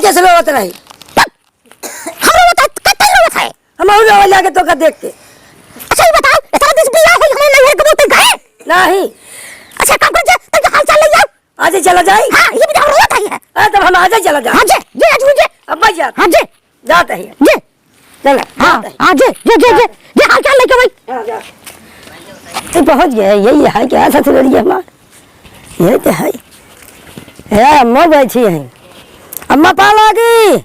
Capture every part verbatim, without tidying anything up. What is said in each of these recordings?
कैसे रोवत रही? हम रोवत है, कतई रोवत है। हम और रोवे लागे तो का देख के। अच्छा, ये बताओ, इतना दिन से बियाह होई, हमारे नैहर के बोलते गए? नहीं। अच्छा, काम कर जा, तब हाल चाल ले आओ। आज ही चला जाई? हाँ, ये भी तो रोवत है। हाँ, तब हम आज ही चला जाई। हाँ, जे, जे, आज जे। अब बस जा। हाँ, जे। जात ही। जे। चला, हाँ, जात ही। हाँ, जे, जे, जे, जे, जे, हाल चाल लेके भाई। हाँ, जा। ये पहुँच गया, यही है क्या ससुररिया हमार? ये तो है। ए, अम्मा बैठी है। अम्मा पालागी।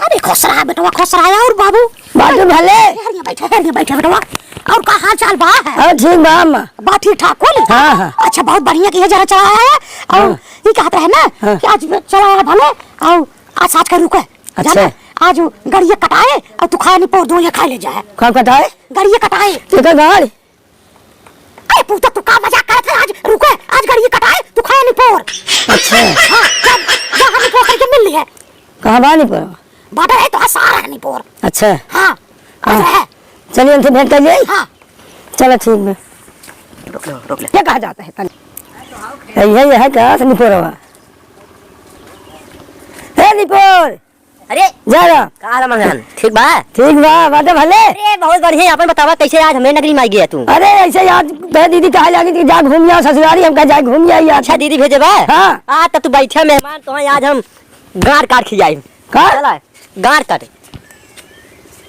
अरे, खुश रहा बेटवा, खुश रहा। और बाबू? बाबू भले? हेरिया बैठे, हेरिया बैठे बेटवा। और का हाल चाल बा है? अरे, ठीक बा अम्मा। बा ठीक ठाक कुल? हाँ, हाँ। अच्छा, बहुत बढ़िया कि ये जरा चला आया है। और हाँ। ये कहत रहे ना हाँ। कि आज चला आया भले, और आज साँझ का रुके। अच्छा। जाना, आज वो गड़िया कटाए और तू खाए नहीं पोर दो, ये खा ले जाए। कौन कटाए? गड़िया कटाए। केकर गाड़? अरे पूता, तू का मजाक करत है? आज रुके, आज गड़िया कटाए, तू खाए नहीं पोर। अच्छा। हाँ, जा, जा, हम पोर करके मिल लिहे। कहाँ बा निपोर? बाटे है तो सारा है निपोर। अच्छा। हाँ, हाँ। आज है। चलिए, उनसे भेंट कर लिए। हाँ। चलो, ठीक है। रोक लो, रोक ले। ये कहाँ जाता है? यही है क्या निपोरवा? ए निपोर, अरे, जा रहा। का हाल है मंगन? ठीक बा? ठीक बा, बाटे भले? अरे, बहुत बढ़िया। अपन बतावा, कैसे आज हमें नगरी में आई गया तू? अरे, ऐसे यार, तोहे दीदी कहे लागी कि जा घूम आ ससुरारी, हम कहे जा घूम आई यार। अच्छा, दीदी भेजे बा? हाँ। आ, त तू बैठा मेहमान, तोहे आज हम गाड़ काट खियाई। का? चला, गाड़ काट।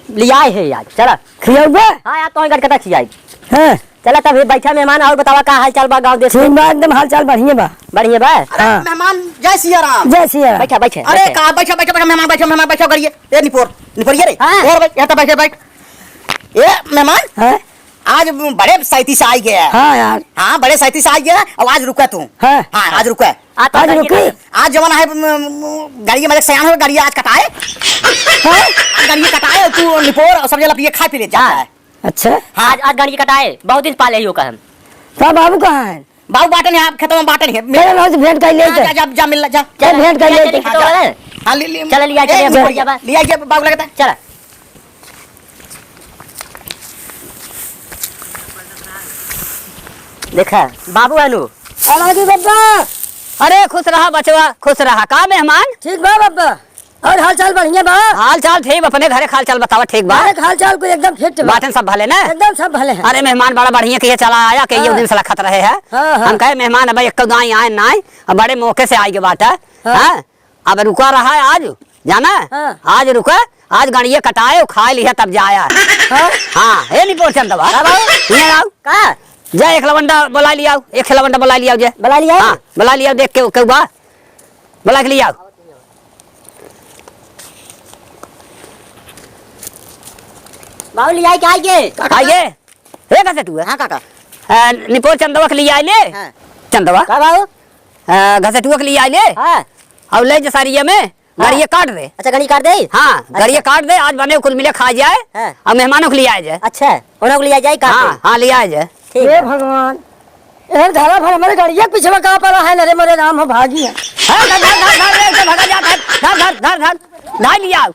लियाए है आज, चला। खियाऊ बा? हाँ यार, तोहे गाड़ काट खियाई। हाँ। चला तब, हे बैठा मेहमान, और बतावा का हाल चाल बा गाँव देश में? ठीक बा, एकदम हाल चाल बढ़िया बा। बढ़िया बा? अरे हाँ। मेहमान, जय सिया राम। जय सिया राम। बैठा, बैठा, अरे बैठा। का, बैठा, बैठा, बैठा, मेहमान, बैठा, मेहमान, बैठा, करिए। ए निपोर, निपोरिए रे। हाँ। और भाई, यहाँ तो बैठे, बैठ। ए मेहमान, हाँ? आज बड़े सैती से आई गया। हाँ यार। हाँ, बड़े सैती से आई गया, और आज रुका तू। हाँ। हाँ, आज रुका। आज आज रुकी? आज जमाना है, म, म, गाड़ी में सयान हो, गाड़ी आज कटाए। हाँ? आज गाड़ी कटाए, तू निपोर और सब जला पिए, खा पी ले, जा। हाँ। अच्छा। हाँ। आज, आज गाड़ी कटाए, बहुत दिन पाले ही हो का हम। तो बाबू कहाँ है? बाबू बाटन है, आप खेतवा में बाटन है। चलो, रोज भेंट कर ले हाँ, के। जा, जा, जा, मिल ला, जा। चल, भेंट कर ले के। हाँ, जा। हाँ, ले, ले, चल, लिया, ए, चल, ले, लिया, लिया, बाबू लगता। चल। देखा, बाबू अनु। हाँ, बाबू बब्बा। अरे, खुश रहा बचवा, खुश रहा। का मेहमान? ठीक बा बब्बा। और हाल चाल बढ़िया बा? हाल चाल ठीक, अपने घरे हाल चाल बतावा, ठीक बा? घरे हाल चाल कुल एकदम फिट बा। बाटन सब भले ना? एकदम सब भले हैं। अरे मेहमान बड़ा बढ़िया किहे चला आया, कई हाँ। दिन से लखत रहे हैं। हाँ, हाँ। हम कहे मेहमान अब एक गाय आए ना आए, अब बड़े मौके से आए के बात है। हाँ। हाँ? अब रुका रहा है आज, जाना? हाँ। आज रुका, आज गणिये कटाए और खाए लिया तब जाया। हाँ? हाँ, ए निपोर चंदवा। का बाबू? हियाँ आओ। का? जा एक लवंडा बुला लियाओ, एक लवंडा बुला लियाओ जे। बुला लियाओ? हाँ, बुला लियाओ, देख के, के बा। बुला के लियाओ। बाबू, लियाई के आइए। आइए। हे घसेटुआ। हाँ, काका। अ, निपोर चंदवा के लियाई ले। हाँ। चंदवा। का बाबू? अ, घसेटुआ के लियाई ले। हाँ। और ले जा सारिया में, हाँ। गड़िया काट दे। अच्छा, गड़िया काट दे? हाँ, अच्छा। गड़िया काट दे, आज बने कुल मिले खा जाए, हाँ। और मेहमानों के लियाए जाए। अच्छा, उन्हों के लियाए जाए, काट हाँ, दे। हाँ, लियाए जाए। ठीक हे बा। भगवान, ए धरा भर हमरे गड़िया के पिछवा का पड़ा है, नरे मोरे राम हो भागी है। धर, धर, धर, धर, धर, धर, धर, धर, धर, धर, धर, धर लिया।